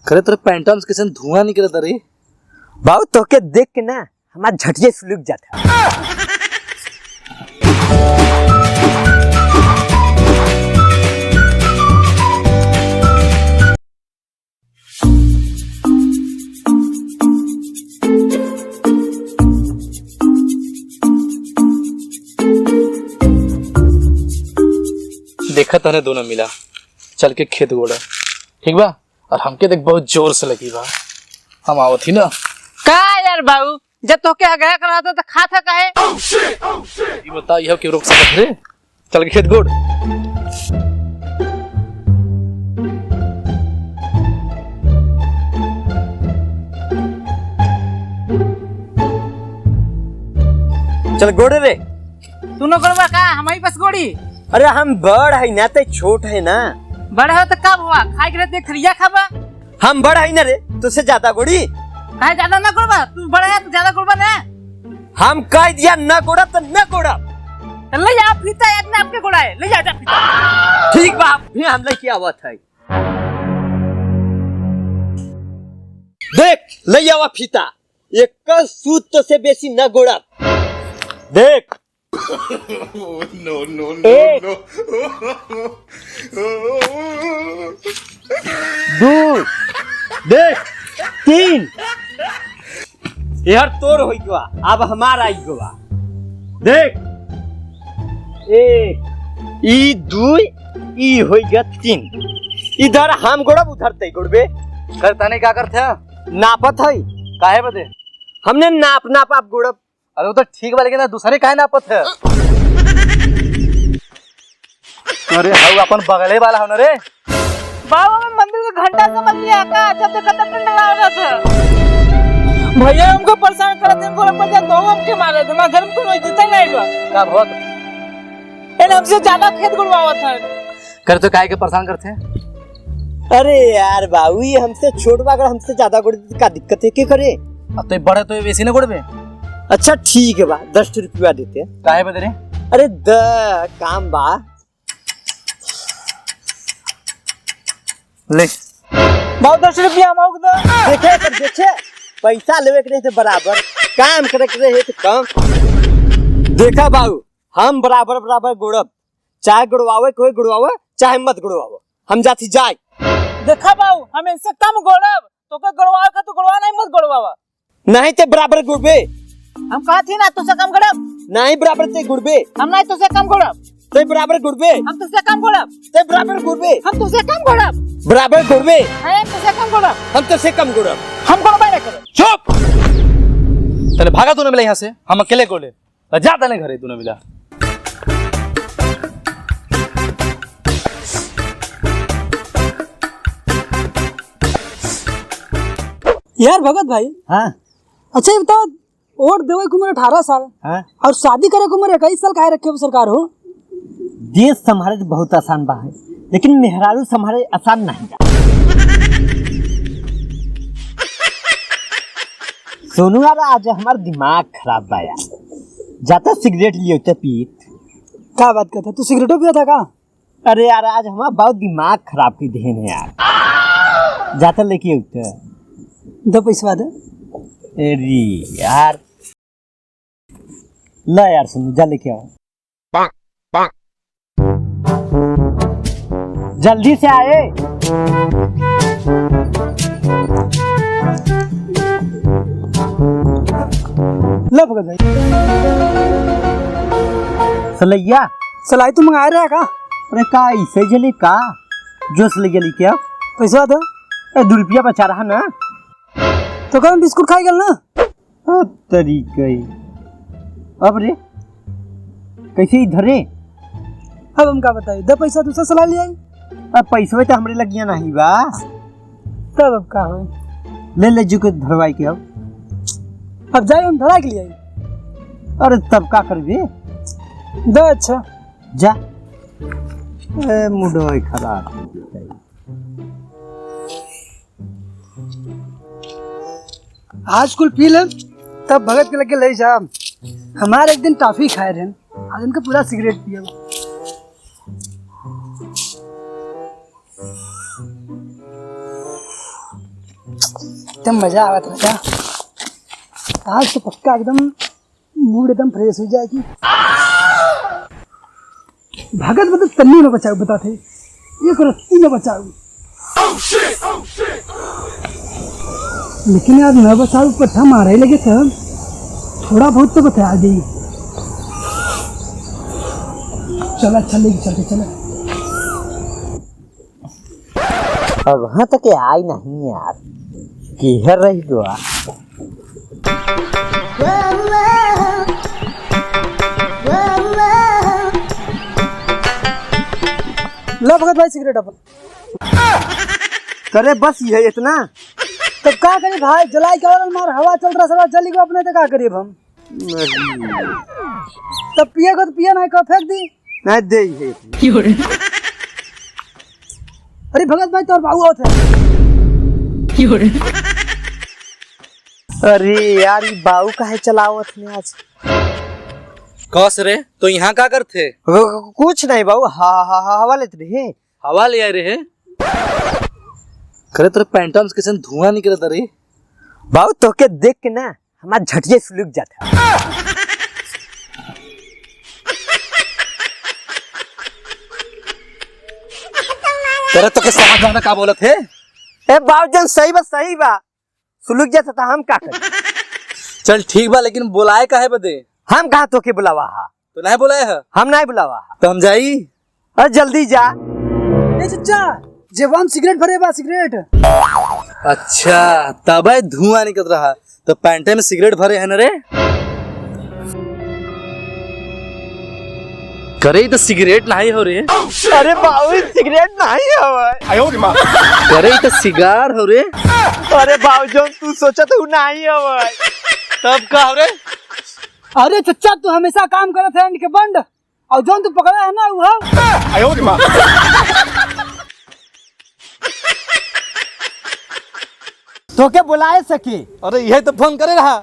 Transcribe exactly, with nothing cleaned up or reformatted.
करे तोरे पैंटवा में से कैसे धुआं निकलत रे? बाबू, तोके देख के ना हमार झटिया सुलुक जात है। देखा तने दोनों मिला, चल के खेत गोड़ा, ठीक बा? और हमके देख बहुत जोर से लगी बा, हम आवत ही ना। का यार बाबू, जब तोके आग्रह करा था तो खात है काहे? ये बता, यह क्यों रोक सकत रे? चल के खेत गोड़। चल गोड़े रे। तू न गोड़बा का? हमारी पास गोड़ी। अरे हम बड़ है ना, ते छोट है ना। बड़ हो तो कब हुआ? खाए के रहते थरिया खाबा। हम बड़ है ना रे, तुझसे ज्यादा गोड़ी। काहे ज्यादा ना गोड़बा? तू बड़ा है, तू ज्यादा गोड़बा ना। हम कह दिया ना गोड़ा तो ना गोड़ा। तो ले जा फीता, इतना आपके गोड़ा है, ले जा, जा फीता। ठीक बा, अभी हम लेके आवत है। देख, ले आवा फीता, एक सूत तो से बेसी ना गोड़ा। देख, नो, नो, नो, एक। नो। दू। देख। तीन। यार तोर होई गवा, अब हमार आई गवा। देख। एक, ई दू, ई होई गया तीन। इधर हम गोड़ब, उधर तई गोड़बे। कर तने का करत है? नापत है। काहे बदे? हमने नाप नाप आप गोड़ब। अरे वो तो ठीक बा, लेकिन दूसरे काहे नापत है? अरे हऊ अपन बगले वाला हो ना रे। बाबा, मैं मंदिर का घंटा समझ लिया का? जब देखा तब टंडरा हो जाता है। भैया हमको परेशान करत हैं, गोड़ पर जात, तो हमके मारे थे, मैं घर में कोनो इज्जत नहीं बा। का बहुत? एन हमसे ज्यादा खेत गुड़वावत है। कर तो काहे के परेशान करते हैं? अरे यार बाबू, ये हमसे छोट बा, अगर हमसे ज्यादा गोड़ देते का दिक्कत है, के करे? अब तो बड़े तो वैसे ना गोड़बे। अच्छा ठीक है बा, दस रुपया देते हैं। काहे बदे रे? अरे द काम बा। ले। बाबू दस रुपया हम आउक दो। देखे कर देखे, पैसा लेवे के रहे थे बराबर, काम करे के रहे थे कम। देखा बाबू, हम बराबर बराबर गोड़ब, चाहे गोड़वावे के होए गोड़वावे, चाहे मत गोड़वावे, हम जाती जाए। देखा बाबू, हम इनसे कम गोड़ब, तोके गोड़वावे का तो गोड़वा नहीं, मत गोड़वावा। नहीं ते बराबर गुड़बे। हम कहा थी ना तुझसे कम गोड़ब। नहीं बराबर ते गुड़बे। हम नहीं तुझसे कम गोड़ब। ते बराबर गुड़बे। हम तुझसे कम गोड़ब। ते बराबर गुड़बे। हम तुझसे कम गोड़ब। बराबर गुड़बे। नहीं, हम तुझसे कम गोड़ब। हम तुझसे कम गोड़ब। हम गोड़बे नहीं करब। चुप। चले भागा तूने मिला यहाँ से, हम अकेले गोड़े। जा तने घरे तूने मिला। यार भगत भाई। हाँ। अच्छा ये बताओ, वोट देवे के उम्र अठारह साल, हाँ। और शादी करे के उम्र इक्कीस साल काहे रखे हो सरकार हो? देश संभाले तो बहुत आसान बा है, लेकिन मेहरारू संभाले आसान नहीं बा। सोनू यार, आज हमार दिमाग खराब बा यार। जाता सिगरेट लियो ते पीत। का बात करता, तू सिगरेटो पिया था का? अरे यार, आज हमार बहुत दिमाग खराब की देन है यार। जाता लेके आऊ तो। दो पैसवा दे। अरे यार, ला यार, सुन, जा लेके आओ। जल्दी से आए। ला भगत भाई। सलैया। सलाई तू मंगाए रहा का? अरे का ऐसे जले का? जो सलैया लेके आओ। पैसा दो। ए, दो रुपया बचा रहा ना। तो कल बिस्कुट खाई गल ना? आ, तरी गई। अब रे, कैसे ही धरे? अब हम का बताई, दे पैसा दूसरा सला ले आई। अब पैसवे तो हमरे लगिया नहीं बा। तब अब का होई? ले ले जी के धरवाई के अब। अब जाए हम धरा के ले आई। अरे तब का करबे? दे अच्छा। जा। ए, मुडोय खराब हो गया। आज कुल पी लेब, तब भगत के लगे ले जाब। हमार एक दिन टॉफी खाए रहन, आज इनके पूरा सिगरेट पियब। एकदम मजा आवत बा। आज तो पक्का एकदम मूड एकदम फ्रेश हो जाएगी। भगत बदत तन्नी न बचाऊ बताते, एक रत्ती न बचाऊ। लेकिन यार न बचाऊ, पट्ठा मारे लगे सब, थोड़ा बहुत तो बचा जाई। चला, चल, लेके चलते, चला। अब वहाँ तक आई नहीं यार, केहर रही गवा। लो भगत भाई सिगरेट अपन। करे बस ये इतना। तब का करी भाई, जलाई के और मार हवा चल रहा, सारा जली को अपने तो का करी अब हम। तब पिए को तो पिए, नहीं को फेंक दी। नहीं दे ही है। अरे भगत भाई, तोर बाऊ आवत है। अरे यार, ई बाऊ काहे चलावत है आज? कस रे, तो यहाँ का करत है? कु-, कुछ नहीं बाऊ, हा, हा, हा, हवा लेत रहे। हवा ले आए रहे? करे तोरे पैंटा में से कैसे धुआं निकलत रे? बाऊ, तोके देख के ना हमार झटिये सुलुक जात है। तेरा तो के समझ में का बोलत है? ए बाबूजान, सही बा, सही बा। सुलुक जात है तो हम का करी? चल ठीक बा, लेकिन बुलाए काहे बदे? हम कहाँ तोके बुलावा हा? तो नहीं बुलाए है? हम नहीं बुलावा हा। तो हम जाई? अरे जल्दी जा। ए चच्चा, जेबा में सिगरेट भरे बा, सिगरेट। अच्छा, तबे धुआं निकलत रहा। तो पैंटे में सिगरेट भरे है न रे? करे, ई तो सिगरेट नहीं हो रे। अरे बाबू, सिगरेट नहीं हो। करे, ई तो सिगार हो रे। अरे बाबू, जो तू सोचत हूँ नहीं हो। तब का हो रे? अरे चच्चा, तू हमेशा काम करत है इनके बंद। और जौन तू पकड़ा है ना, वो तोके बुलाए सकी। अरे, यही तो फोन करे रहा।